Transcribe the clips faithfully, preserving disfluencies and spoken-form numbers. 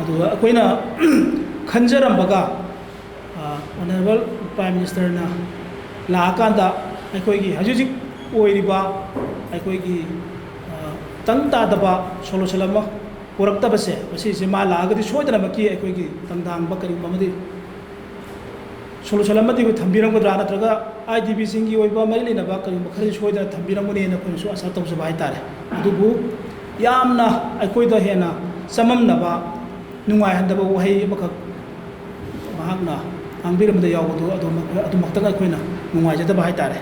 ꯑꯗꯨꯒ ꯑꯩꯈꯣꯏꯅ ꯈꯟꯖꯔꯝꯕꯒ honourable prime ꯃꯤꯅꯤꯁꯇꯔꯅ ꯂꯥꯛꯑꯀꯥꯟꯗ ꯑꯩꯈꯣꯏꯒꯤ ꯍꯧꯖꯤꯛ ꯍꯧꯖꯤꯛ ꯑꯣꯏꯔꯤꯕ ꯑꯩꯈꯣꯏꯒꯤ ꯇꯪ ꯇꯥꯗꯕ ꯁꯣꯂꯨꯁꯟ ꯑꯃ ꯄꯨꯔꯛꯇꯕꯁꯦ, ꯃꯁꯤꯁꯦ ꯃꯥ ꯂꯥꯛꯑꯒꯗꯤ ꯁꯣꯏꯗꯅꯃꯛꯀꯤ ꯑꯩꯈꯣꯏꯒꯤ ꯇꯪꯗꯥꯡꯕ ꯀꯔꯤꯒꯨꯝꯕ ꯑꯃꯗꯤ ꯁꯣꯂꯨꯁꯟ ꯑꯃꯗꯤ ꯑꯩꯈꯣꯏ ꯊꯝꯕꯤꯔꯝꯒꯗ꯭ꯔꯥ, ꯅꯠꯇ꯭ꯔꯒ ꯑꯥꯏ ꯗꯤ ꯕꯤꯁꯤꯡꯒꯤ ꯑꯣꯏꯕ ꯃꯔꯤ ꯂꯩꯅꯕ ꯀꯔꯤꯒꯨꯝꯕ ꯈꯔꯗꯤ ꯁꯣꯏꯗꯅ ꯊꯝꯕꯤꯔꯝꯒꯅꯤꯅ ꯑꯩꯈꯣꯏꯅꯁꯨ ꯑꯁꯥ ꯇꯧꯖꯕ ꯍꯥꯏꯇꯥꯔꯦ꯫ ꯑꯗꯨꯕꯨ ꯌꯥꯝꯅ ꯑꯩꯈꯣꯏꯗ ꯍꯦꯟꯅ ꯆꯃꯝꯅꯕ, ꯅꯨꯡꯉꯥꯏꯍꯟꯗꯕ ꯋꯥꯍꯩ ꯑꯃꯈꯛ ꯃꯍꯥꯛꯅ ꯉꯥꯡꯕꯤꯔꯝꯕꯗ ꯌꯥꯎꯕꯗꯨ ꯑꯗꯨꯃꯛ-, ꯑꯗꯨꯃꯛꯇꯪ ꯑꯩꯈꯣꯏꯅ ꯅꯨꯡꯉꯥꯏꯖꯗꯕ ꯍꯥꯏꯇꯥꯔꯦ꯫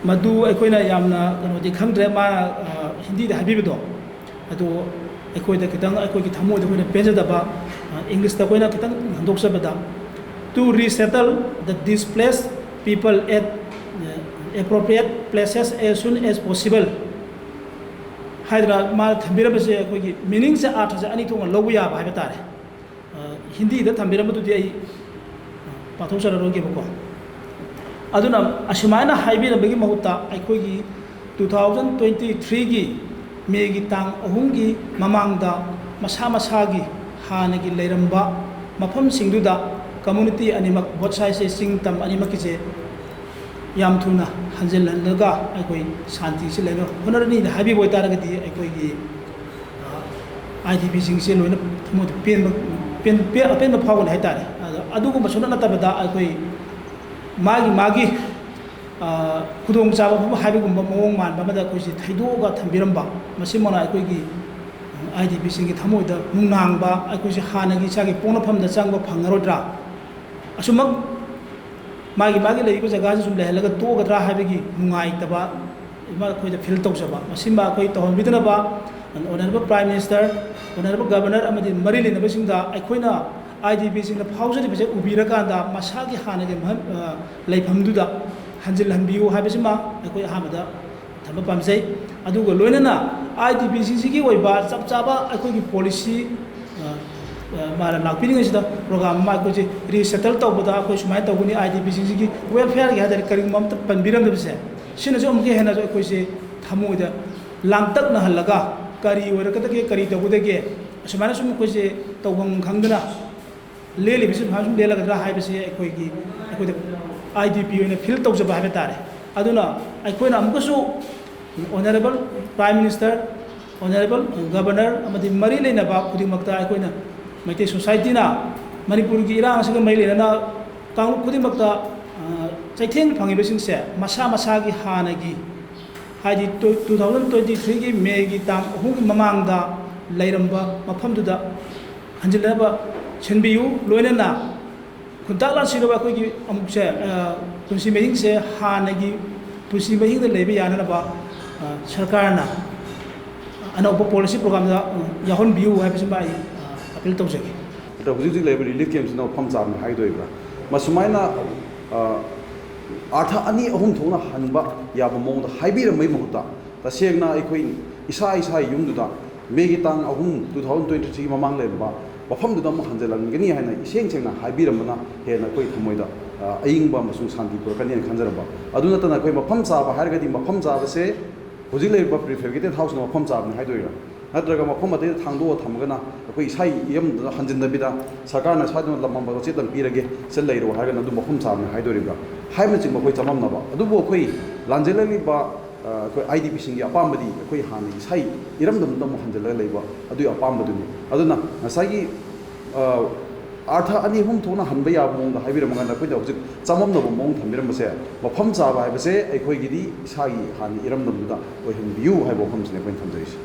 ꯃꯗꯨ ꯑꯩꯈꯣꯏꯅ ꯌꯥꯝꯅ ꯀꯩꯅꯣꯗꯤ ꯈꯪꯗ꯭ꯔꯦ, ꯃꯥ, ꯑ, ꯍꯤꯟꯗꯤꯗ ꯍꯥꯏꯕꯤꯕꯗꯣ, ꯑꯗꯨ ꯑꯩꯈꯣꯏꯗ ꯈꯤꯇꯪ, ꯑꯩꯈꯣꯏꯒꯤ ꯊꯃꯣꯏꯗ ꯑꯩꯈꯣꯏꯅ ꯄꯦꯟꯖꯗꯕ, ꯑ, ꯏꯪꯂꯤꯁꯇ ꯑꯩꯈꯣꯏꯅ ꯈꯤꯇꯪ ꯍꯟꯗꯣꯛꯆꯕꯗ, "To resettle the displaced people at, uh, appropriate places as soon as possible" ꯍꯥꯏꯗꯅ ꯃꯥꯅ ꯊꯝꯕꯤꯔꯝꯕꯁꯦ, ꯑꯩꯈꯣꯏꯒꯤ ꯃꯤꯅꯤꯡꯁꯦ, ꯑꯥꯔꯊꯁꯦ ꯑꯅꯤ ꯊꯣꯛꯅ ꯂꯧꯕ ꯌꯥꯕ ꯍꯥꯏꯕ ꯇꯥꯔꯦ꯫ ꯑ, ꯍꯤꯟꯗꯤꯗ ꯊꯝꯕꯤꯔꯝꯕꯗꯨꯗꯤ ꯑꯩ, ꯑ, ꯄꯥꯊꯣꯛꯆꯔꯔꯣꯏꯒꯦꯕꯀꯣ꯫ ꯑꯗꯨꯅ ꯑꯁꯨꯃꯥꯏꯅ ꯍꯥꯏꯕꯤꯔꯝꯕꯒꯤ ꯃꯍꯨꯠꯇ, ꯑꯩꯈꯣꯏꯒꯤ two thousand twenty threeꯒꯤ ꯃꯦꯒꯤ ꯇꯥꯡ ꯑꯍꯨꯝꯒꯤ ꯃꯃꯥꯡꯗ ꯃꯁꯥ ꯃꯁꯥꯒꯤ ꯍꯥꯟꯅꯒꯤ ꯂꯩꯔꯝꯕ ꯃꯐꯝꯁꯤꯡꯗꯨꯗ community ꯑꯅꯤꯃꯛ, both sideꯁꯦ, ꯆꯤꯡ ꯇꯝ ꯑꯅꯤꯃꯛꯀꯤꯁꯦ, ꯌꯥꯝ ꯊꯨꯅ ꯍꯟꯖꯤꯜꯍꯜꯂꯒ ꯑꯩꯈꯣꯏ ꯁꯥꯟꯇꯤꯁꯤ ꯂꯩꯕ ꯍꯣꯠꯅꯔꯅꯤꯅ ꯍꯥꯏꯕꯤꯕ ꯑꯣꯏꯇꯥꯔꯒꯗꯤ, ꯑꯩꯈꯣꯏꯒꯤ, ꯑ, ꯑꯥꯏ ꯗꯤ ꯕꯤꯁꯤꯡꯁꯦ ꯂꯣꯏꯅ ꯊꯃꯣꯏꯗ ꯄꯦꯟꯕ, ꯄꯦꯟ-, ꯄꯦ-, ꯑꯄꯦꯟꯕ ꯐꯥꯎꯒꯅꯤ ꯍꯥꯏꯇꯥꯔꯦ꯫ ꯑꯗꯣ ꯑꯗꯨꯒꯨꯝꯕꯁꯨ ꯅꯠꯇꯕꯗ, ꯑꯩꯈꯣꯏ ꯃꯥꯒꯤ ꯃꯥꯒꯤ, ꯑ, ꯈꯨꯗꯣꯡꯆꯥꯕ ꯐꯥꯎꯕ ꯍꯥꯏꯕꯒꯨꯝꯕ ꯃꯑꯣꯡ ꯃꯥꯟꯕ ꯑꯃꯗ ꯑꯩꯈꯣꯏꯁꯦ ꯊꯩꯗꯣꯛꯑꯒ ꯊꯝꯕꯤꯔꯝꯕ, ꯃꯁꯤꯃꯛꯅ ꯑꯩꯈꯣꯏꯒꯤ ꯑꯥꯏ ꯗꯤ ꯕꯤꯁꯤꯡꯒꯤ ꯊꯃꯣꯏꯗ ꯅꯨꯡꯅꯥꯡꯕ, ꯑꯩꯈꯣꯏꯁꯦ ꯍꯥꯟꯅꯒꯤ ꯏꯁꯥꯒꯤ ꯄꯣꯛꯅꯐꯝꯗ ꯆꯪꯕ ꯐꯪꯉꯔꯣꯏꯗ꯭ꯔꯥ? ꯑꯁꯨꯃꯛ ꯃꯥꯒꯤ ꯃꯥꯒꯤ ꯂꯩꯔꯤꯕ ꯖꯒꯥꯁꯤ ꯁꯨꯝ ꯂꯩꯍꯜꯂꯒ ꯇꯣꯛꯑꯒꯗ꯭ꯔꯥ ꯍꯥꯏꯕꯒꯤ ꯅꯨꯡꯉꯥꯏꯇꯕ ꯑꯃ ꯑꯩꯈꯣꯏꯗ ꯐꯤꯜ ꯇꯧꯖꯕ, ꯃꯁꯤꯃ ꯑꯩꯈꯣꯏ ꯇꯧꯍꯟꯕꯤꯗꯅꯕ honourable prime minister, honourable governor ꯑꯃꯗꯤ ꯃꯔꯤ ꯂꯩꯅꯕꯁꯤꯡꯗ ꯑꯩꯈꯣꯏꯅ ꯑꯥꯏ ꯗꯤ ꯕꯤꯁꯤꯡꯅ ꯐꯥꯎꯖꯔꯤꯕꯁꯦ ꯎꯕꯤꯔꯀꯥꯟꯗ ꯃꯁꯥꯒꯤ ꯍꯥꯟꯅꯒꯤ ꯃꯐꯝ, ꯑ, ꯂꯩꯐꯝꯗꯨꯗ ꯍꯟꯖꯤꯜꯍꯟꯕꯤꯌꯨ ꯍꯥꯏꯕꯁꯤꯃ ꯑꯩꯈꯣꯏ ꯑꯍꯥꯟꯕꯗ ꯊꯝꯕ ꯄꯥꯝꯖꯩ꯫ ꯑꯗꯨꯒ ꯂꯣꯏꯅꯅ ꯑꯥꯏ ꯗꯤ ꯕꯤꯁꯤꯡꯁꯤꯒꯤ ꯑꯣꯏꯕ ꯆꯞ ꯆꯥꯕ ꯑꯩꯈꯣꯏꯒꯤ ꯄꯣꯂꯤꯁꯤ, ꯑ, ꯑ, ꯃꯥꯅ ꯂꯥꯛꯄꯤꯔꯤꯉꯩꯁꯤꯗ ꯄ꯭ꯔꯣꯒ꯭ꯔꯥꯝ ꯑꯃ ꯑꯩꯈꯣꯏꯁꯦ ꯔꯤꯁꯦꯇꯜ ꯇꯧꯕꯗ ꯑꯩꯈꯣꯏ ꯁꯨꯃꯥꯏꯅ ꯇꯧꯒꯅꯤ, ꯑꯥꯏ ꯗꯤ ꯕꯤꯁꯤꯡꯁꯤꯒꯤ ꯋꯦꯜꯐꯤꯌꯔꯒꯤ ꯍꯥꯏ ꯇꯥꯔꯦ, ꯀꯔꯤꯒꯨꯝꯕ ꯑꯃꯇ ꯄꯟꯕꯤꯔꯝꯗꯕꯁꯦ, ꯁꯤꯅꯁꯨ ꯑꯃꯨꯛꯀ ꯍꯦꯟꯅꯁꯨ ꯑꯩꯈꯣꯏꯁꯦ ꯊꯃꯣꯏꯗ ꯂꯥꯡꯇꯛꯅꯍꯜꯂꯒ ꯀꯔꯤ ꯑꯣꯏꯔꯛꯀꯗꯒꯦ, ꯀꯔꯤ ꯇꯧꯒꯗꯒꯦ, ꯑꯁꯨꯃꯥꯏꯅ ꯁꯨꯝ ꯑꯩꯈꯣꯏꯁꯦ ꯇꯧꯐꯝ ꯈꯪꯗꯅ ꯂꯦꯜꯂꯤꯕꯁꯤ ꯁꯨꯃꯥꯏꯅ ꯁꯨꯝ ꯂꯦꯜꯂꯒꯗ꯭ꯔꯥ ꯍꯥꯏꯕꯁꯤ ꯑꯩꯈꯣꯏꯒꯤ ꯑꯩꯈꯣꯏꯗ ꯑꯥꯏ ꯗꯤ ꯄꯤ ꯑꯣꯏꯅ ꯐꯤꯜ ꯇꯧꯖꯕ ꯍꯥꯏꯕ ꯇꯥꯔꯦ꯫ ꯑꯗꯨꯅ ꯑꯩꯈꯣꯏꯅ ꯑꯃꯨꯛꯀꯁꯨ Honourable Prime Minister, Honourable Governor ꯑꯃꯗꯤ ꯃꯔꯤ ꯂꯩꯅꯕ ꯈꯨꯗꯤꯡꯃꯛꯇ ꯑꯩꯈꯣꯏꯅ ꯃꯩꯇꯩ ꯁꯣꯁꯥꯏꯇꯤꯅ ꯃꯅꯤꯄꯨꯔꯒꯤ ꯏꯔꯥꯡ ꯑꯁꯤꯒ ꯃꯔꯤ ꯂꯩꯅꯅ ꯀꯥꯡꯂꯨꯞ ꯈꯨꯗꯤꯡꯃꯛꯇ ꯆꯩꯊꯦꯡ ꯐꯪꯉꯤꯕꯁꯤꯡꯁꯦ ꯃꯁꯥ ꯃꯁꯥꯒꯤ ꯍꯥꯟꯅꯒꯤ, ꯍꯥꯏꯗꯤ two thousand twenty threeꯒꯤ ꯃꯦꯒꯤ ꯇꯥꯡ ꯑꯍꯨꯝꯒꯤ ꯃꯃꯥꯡꯗ ꯂꯩꯔꯝꯕ ꯃꯐꯝꯗꯨꯗ ꯍꯟꯖꯤꯟꯅꯕ ꯁꯤꯟꯕꯤꯌꯨ꯫ ꯂꯣꯏꯅꯅ ꯈꯨꯟꯇꯥꯛ ꯂꯥꯟꯁꯤꯔꯕ ꯑꯩꯈꯣꯏꯒꯤ ꯑꯃꯨꯛꯁꯦ ꯄꯨꯟꯁꯤ ꯃꯍꯤꯡꯁꯦ ꯍꯥꯟꯅꯒꯤ ꯄꯨꯟꯁꯤ ꯃꯍꯤꯡꯗ ꯂꯩꯕ ꯌꯥꯅꯅꯕ ꯁꯔꯀꯥꯔꯅ ꯑꯅꯧꯕ ꯄꯣꯂꯤꯁꯤ ꯄ꯭ꯔꯣꯒ꯭ꯔꯥꯝꯗ ꯌꯥꯎꯍꯟꯕꯤꯌꯨ ꯍꯥꯏꯕꯁꯤꯃ ꯑꯩ ꯑꯄꯤꯜ ꯇꯧꯖꯒꯦ꯫ ꯑꯗꯣ ꯍꯧꯖꯤꯛ ꯍꯧꯖꯤꯛ ꯂꯩꯔꯤꯕ ꯔꯤꯂꯤꯐ ꯀꯦꯝꯁꯤꯅ ꯃꯐꯝ ꯆꯥꯕꯅꯤ ꯍꯥꯏꯗꯣꯏꯕ꯭ꯔꯥ? ꯃꯁꯨꯃꯥꯏꯅ ꯑꯥꯔꯊ ꯑꯅꯤ ꯑꯍꯨꯝ ꯊꯣꯛꯅ ꯍꯟꯕ ꯌꯥꯕ ꯃꯑꯣꯡꯗ ꯍꯥꯏꯕꯤꯔꯝꯕꯒꯤ ꯃꯍꯨꯠꯇ, ꯇꯁꯦꯡꯅ ꯑꯩꯈꯣꯏ ꯏꯁꯥ ꯏꯁꯥꯒꯤ ꯌꯨꯝꯗꯨꯗ ꯃꯦꯒꯤ ꯇꯥꯡ ꯑꯍꯨꯝ two thousand twenty threeꯒꯤ ꯃꯃꯥꯡ ꯂꯩꯔꯝꯕ ꯃꯐꯝꯗꯨꯗ ꯑꯃꯨꯛ ꯍꯟꯖꯤꯜꯍꯟꯒꯅꯤ ꯍꯥꯏꯅ ꯏꯁꯦꯡ ꯁꯦꯡꯅ ꯍꯥꯏꯕꯤꯔꯝꯕꯅ ꯍꯦꯟꯅ ꯑꯩꯈꯣꯏ ꯊꯃꯣꯏꯗ ꯑꯏꯪꯕ ꯑꯃꯁꯨꯡ ꯁꯥꯟꯇꯤ ꯄꯨꯔꯛꯀꯅꯤ ꯍꯥꯏꯅ ꯈꯟꯖꯔꯝꯕ꯫ ꯑꯗꯨ ꯅꯠꯇꯅ ꯑꯩꯈꯣꯏ ꯃꯐꯝ ꯆꯥꯕ ꯍꯥꯏꯔꯒꯗꯤ ꯃꯐꯝ ꯆꯥꯕꯁꯦ ꯍꯧꯖꯤꯛ ꯂꯩꯔꯤꯕ prefabricated houseꯅ ꯃꯐꯝ ꯆꯥꯕꯅꯤ ꯍꯥꯏꯗꯣꯏꯔꯥ? ꯅꯠꯇ꯭ꯔꯒ ꯃꯐꯝ ꯑꯇꯩꯗ ꯊꯥꯡꯗꯣꯛꯑ ꯊꯝꯃꯒꯅ ꯑꯩꯈꯣꯏ ꯏꯁꯥꯒꯤ ꯏꯔꯝꯗ ꯍꯟꯖꯤꯟꯗꯕꯤꯗ ꯁꯔꯀꯥꯔꯅ ꯁ꯭ꯋꯥꯏꯗ ꯂꯝ ꯑꯃ ꯃꯆꯦꯠ ꯑꯃ ꯄꯤꯔꯒꯦ, ꯁꯤꯗ ꯂꯩꯔꯣ ꯍꯥꯏꯔꯒꯅ ꯑꯗꯨꯝ ꯃꯐꯝ ꯆꯥꯕꯅꯤ ꯍꯥꯏꯗꯣꯔꯤꯕ꯭ꯔꯥ ꯍꯥꯏꯕꯅꯆꯤꯡꯕ ꯑꯩꯈꯣꯏ ꯆꯃꯝꯅꯕ꯫ ꯑꯗꯨꯕꯨ ꯑꯩꯈꯣꯏ ꯂꯥꯟꯖꯦꯜꯂꯛꯂꯤꯕ ꯑꯩꯈꯣꯏ ꯑꯥꯏ ꯗꯤ ꯄꯤꯁꯤꯡꯒꯤ ꯑꯄꯥꯝꯕꯗꯤ ꯑꯩꯈꯣꯏ ꯍꯥꯟꯅ ꯏꯁꯥꯒꯤ ꯏꯔꯝꯗꯝꯗ ꯑꯃꯨꯛ ꯍꯟꯖꯤꯜꯂꯒ ꯂꯩꯕ ꯑꯗꯨꯒꯤ ꯑꯄꯥꯝꯕꯗꯨꯅꯤ꯫ ꯑꯗꯨꯅ ꯉꯁꯥꯏꯒꯤ ꯑꯥꯔꯊ ꯑꯅꯤ ꯑꯍꯨꯝ ꯊꯣꯛꯅ ꯍꯟꯕ ꯌꯥꯕ ꯃꯑꯣꯡꯗ ꯍꯥꯏꯕꯤꯔꯝꯃꯀꯥꯟꯗ ꯑꯩꯈꯣꯏꯅ ꯍꯧꯖꯤꯛ ꯆꯃꯝꯅꯕ ꯃꯑꯣꯡ ꯊꯝꯕꯤꯔꯝꯕꯁꯦ, ꯃꯐꯝ ꯆꯥꯕ ꯍꯥꯏꯕꯁꯦ ꯑꯩꯈꯣꯏꯒꯤꯗꯤ ꯏꯁꯥꯒꯤ ꯍꯥꯟꯅ ꯏꯔꯝꯗꯝꯗꯨꯗ ꯑꯣꯏꯍꯟꯕꯤꯌꯨ ꯍꯥꯏꯕ ꯋꯥꯐꯝꯁꯤꯅꯤ ꯑꯩꯈꯣꯏꯅ ꯊꯝꯖꯔꯤꯁꯦ꯫